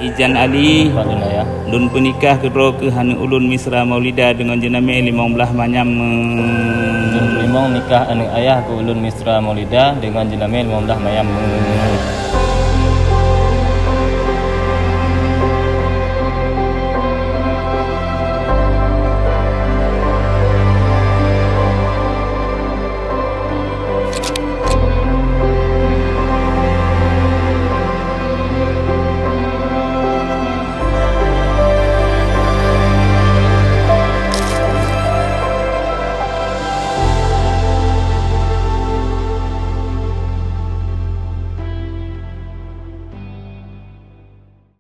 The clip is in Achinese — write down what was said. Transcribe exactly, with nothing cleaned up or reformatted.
Ijan Ali, Pak Lun Ayah. Lôn peunikah keudroe keuh aneuk ulôn Misra Maulida deungon jeunamé limong blaih manyam me. Lôn teurimong nikah aneuk ayah keu ulôn Misra Maulida deungon jeunamé limong blaih manyam me.